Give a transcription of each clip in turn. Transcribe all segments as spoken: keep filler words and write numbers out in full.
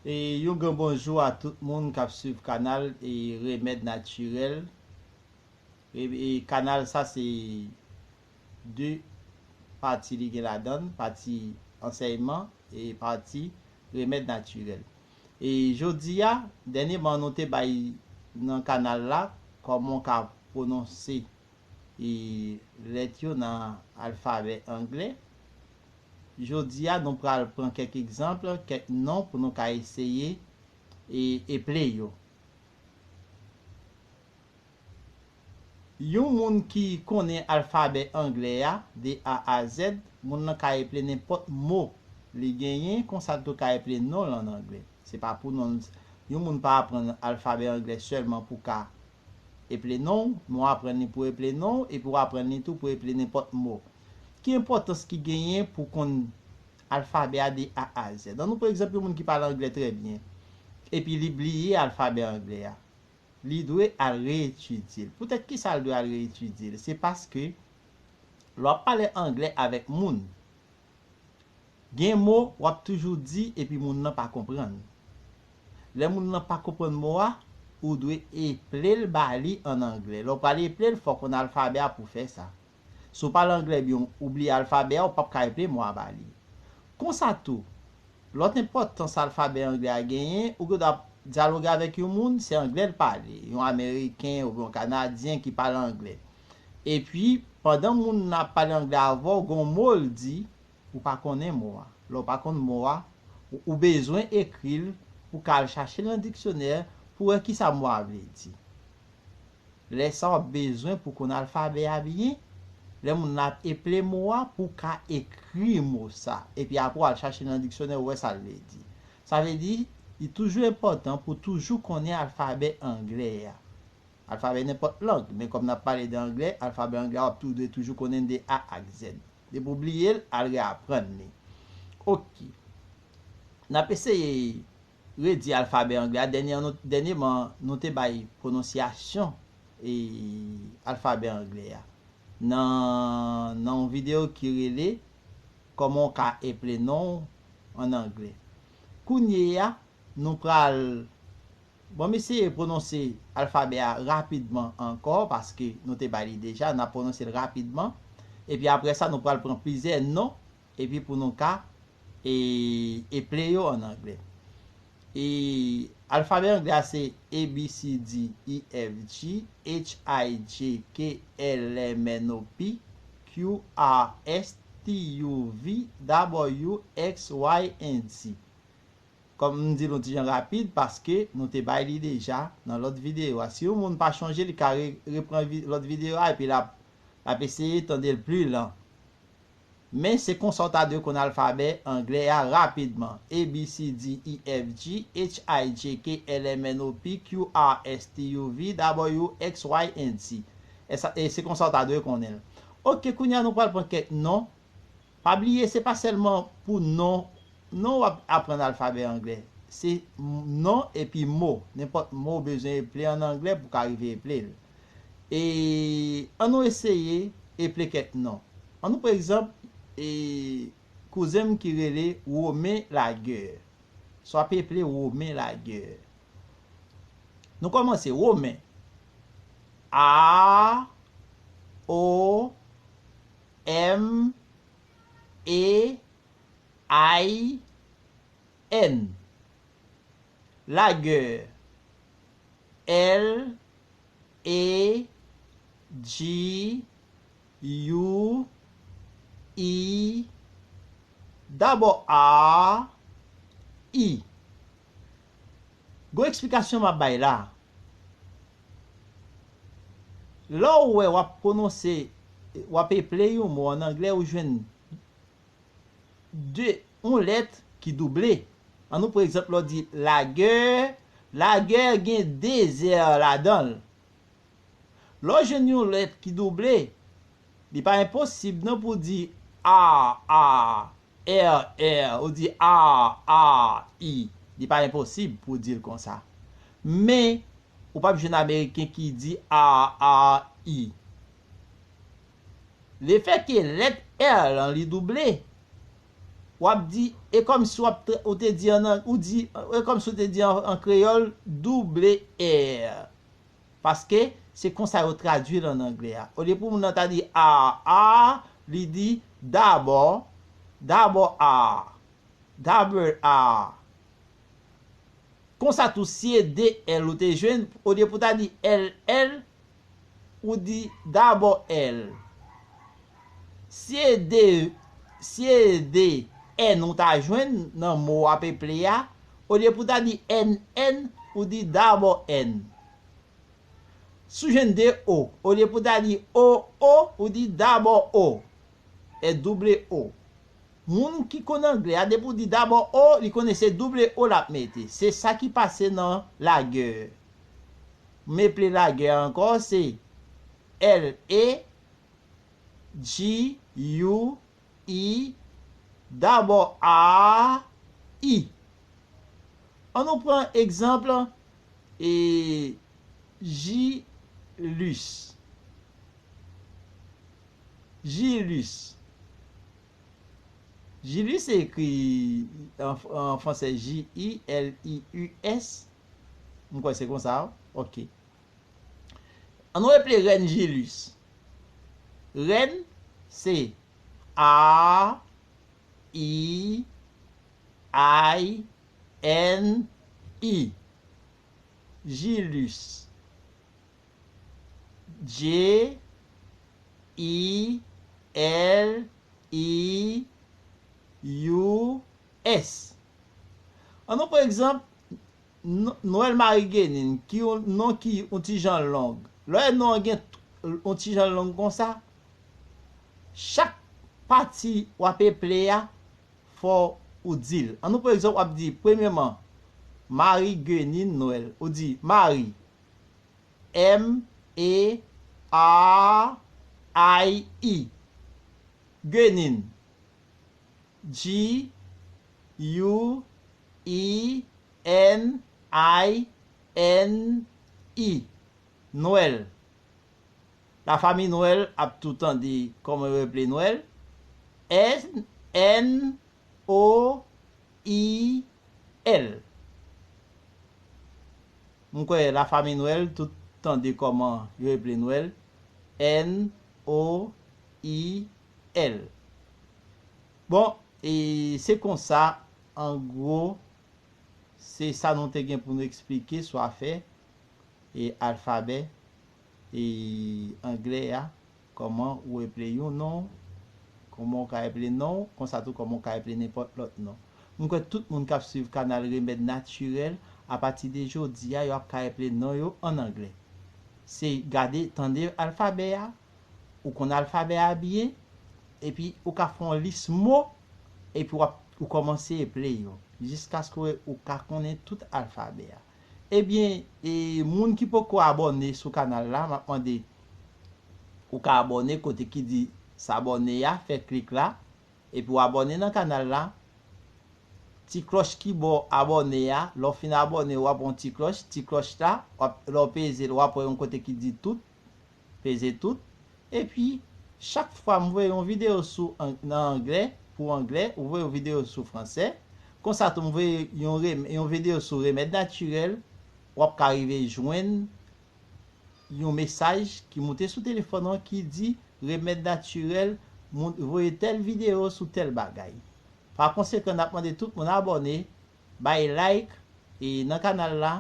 E yon gran bonjou a tout moun k ap swiv kanal e Remèd Natirèl. E, e kanal sa se de pati li gen ladan l, pati ansèyman e pati remèd natirèl. E jodi a, dènyèman nou te bay nan kanal la kòman w ka pwononse e lèt yo nan alfabè anglè. Jodi a, nou pral pran kèk egzanp, kèk non pou nou ka eseye e eple yo. Yon moun ki konnen alfabè anglè a de A a Z, moun nan ka eple nenpòt mo li genyen, konsa l tou ka eple non l an anglè. Se pa pou non l, yon moun pa aprann alfabè anglè sèlman pou ka eple non w, men w aprann li pou eple non w, epi w aprann li tou pou eple nenpòt mo. Ki enpòtans ki genyen pou konn alfabè a de A a Z? Ann nou pran egzanp yon moun ki pale anglè trè byen, epi li bliye alfabè anglè a. Li dwe al reyetidye l. Poutèt ki sa l dwe al reyetidye l? Se paske lè w ap pale anglè avèk moun, gen mo w ap toujou di epi moun nan pa konprann. Lè moun nan pa konprann mo a, ou dwe eple l ba li an anglè. Lè w pral eple l, fò w konn alfabè a pou fè sa. Si w pale anglè byen, ou bliye alfabè a, ou p ap ka eple mo a ba li. Konsa tou, lòt enpòtans alfabè anglè a genyen, ou gen dwa dyaloge avèk yon moun, se anglè l pale, yon Ameriken oubyen yon Kanadyen ki pale anglè. Epi, pandan moun nan ap pale anglè avè w, gen yon mo l di, ou pa konnen mo a. Lè w pa konn mo a, ou, ou bezwen ekri l pou w ka al chache l nan diksyonè pou w wè kisa mo a vle di. Lè sa w ap bezwen pou konn alfabè a byen, lè moun nan ap eple mo a pou w ka ekri mo sa. Epi apre w al chache nan diksyonè ou wè sa l vle di. Sa vle di, li toujou enpòtan pou toujou konnen alfabè anglè a. Alfabè nenpòt lang, men kòm n ap pale de anglè, alfabè anglè a w ap tou dwe toujou konnen de A ak Z. Depi w bliye l, al reyaprann li. Oke. N ap eseye redi alfabè anglè a. Dènye, dènyeman, nou te bay pwononsyasyon e alfabè anglè a nan, nan yon videyo ki rele Kòman w ka eple non w an anglè. Kounye a, nou pral, bon, m eseye pwononse alfabè a rapidman ankò, paske nou te bay li deja, n ap pwononse l rapidman. Epi apre sa, nou pral pran plizyè non epi pou nou ka e, eple yo an anglè. E alfabè anglè a se A B C D E F G H I J K L M N O P Q R S T U V W X Y and Z. Kòm m di l yon ti jan rapid, paske nou te bay li deja nan lòt videyo a. Si yon moun pa chonje, li ka re, repran vi, lòt videyo a epi l ap, l ap eseye tande l pli lan. Men se konsa w ta dwe konn alfabè anglè a rapidman. A B C D E F G H I J K L M N O P Q R S T U V W X Y and Z. E sa, e se konsa w ta dwe konnen l. Oke, kounye a nou pral pran kèk non. Pa bliye, se pa sèlman pou non, non w ap aprann alfabè anglè. Se non epi mo. Nenpòt mo w bezwen eple an anglè pou w ka rive eple l. E ann nou eseye eple kèk non. Ann nou pran egzanp, e, kouzen m ki rele Romain Laguerre. Sa w ap eple Romain Laguerre. Nou kòmanse, Romain. A, O, M, E, I, N. Laguerre. L, E, G, U, E, dabò A, E. Gwo eksplikasyon m ap bay la. Lè w wè w ap pwononse, w ap eple yon mo an anglè, ou jwenn de, yon lèt ki double. Ann nou pran egzanp, lè w di lagè, lagè gen de zè ladan l. Lè w jwenn yon lèt ki double, li pa enposib non pou w di A, A, R, R, ou di A, A, I. Li pa enposib pou w di l konsa. Men, ou p ap jwenn Ameriken ki di A, A, I. Lefètke lèt R lan li double, w ap di, e kòmsi w ap tra- ou te di an, ou di, e kòmsi w te di an, an kreyòl, double R. Paske se konsa yo tradui l an anglè a. Olye pou moun nan ta di a, a, li di dabò, dabò a, dabò a. Konsa tou, si e de L ou te jwenn, olye pou ta di L L, ou di dabò L. Si e de, si e de N ou ta jwenn nan mo w ap eple a, olye pou ta di N N, ou di dabò N. Si w jwenn de O, olye pou ta di O O, ou di dabò O. E double O. Moun ki konn anglè a, depi w di dabò O, li konnen se double O l ap mete. Se sa ki pase nan lagè. M eple lagè a ankò, se L E G U E dabò A I. An nou pran egzanp e Jilus. Jilus. Jilus se ekri an, an fransè J I L I U S. M kwè se konsa. Ok. An nou eple rèn Jilus. Rèn se A I I N I. Jilus. J I L I U S. An nou pran egzanp, N- Noël Marie Guénine, ki yon non ki yon ti jan long. Lè non an gen t- yon ti jan long konsa, chak pati w ap eple a, fò ou di l. An nou pran egzanp, w ap di, premyèman, Marie Guénine Noël. Ou di Marie, M E R I E. Guénine, G U E N I N E. Nwèl. Lafanmi Nwèl ap tou tande kòman yo eple Nwèl. N N O E L. M kwè lafanmi Nwèl tout tande kòman yo eple Nwèl. N O E L. Bon, e se konsa, an gwo, se sa nou te gen pou nou eksplike sou afè e alfabè e anglè a, kòman ou eple yon non, kòman ou ka eple non, konsa tou kòman ou ka eple nenpòt lòt non. M kwè tout moun k ap swiv kanal Remèd Natirèl, apati de jodi a, yo ap ka eple non yo an anglè. Se gade, tande alfabè a, ou konn alfabè a byen, epi ou ka fè yon lis mo, epi w ap, ou kòmanse eple yo, jiskaske ou ka konnen tout alfabè a. Ebyen, e moun ki poko abòne sou kanal la, m ap mande ou ka abòne kote ki di s'abonner a, fè klik la, epi w abòne nan kanal la. Ti klòch ki bò abòne a, lè w fin abòne, w ap wè yon ti klòch, ti klòch la, w ap, lè w peze l, w ap wè yon kote ki di tout, peze tout. Epi, chak fwa m voye yon videyo sou an- nan anglè, pou anglè, ou voye yon videyo sou fransè. Konsa tou, m voye yon, rem- yon videyo sou remèd natirèl, w ap ka rive jwenn yon mesaj ki moute sou telefòn ou an ki di remèd natirèl, moun- voye tèl videyo sou tèl bagay. Pa konsekan, n ap mande tout moun abòne, bay like e nan kanal la,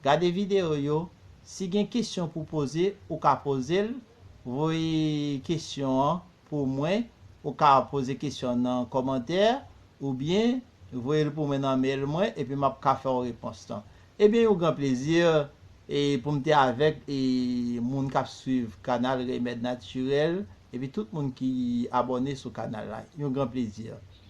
gade videyo yo. Si gen kesyon pou poze, ou ka poze l, voye kesyon an pou mwen, ou ka poze kesyon an nan kòmantè, oubyen voye l pou mwen nan mail mwen, epi m ap ka fè w repons lan. Ebyen, yon gran plezi e pou m te avèk e moun k ap swiv kanal Remèd Natirèl, epi tout moun ki abòne sou kanal la. Yon gran plezi.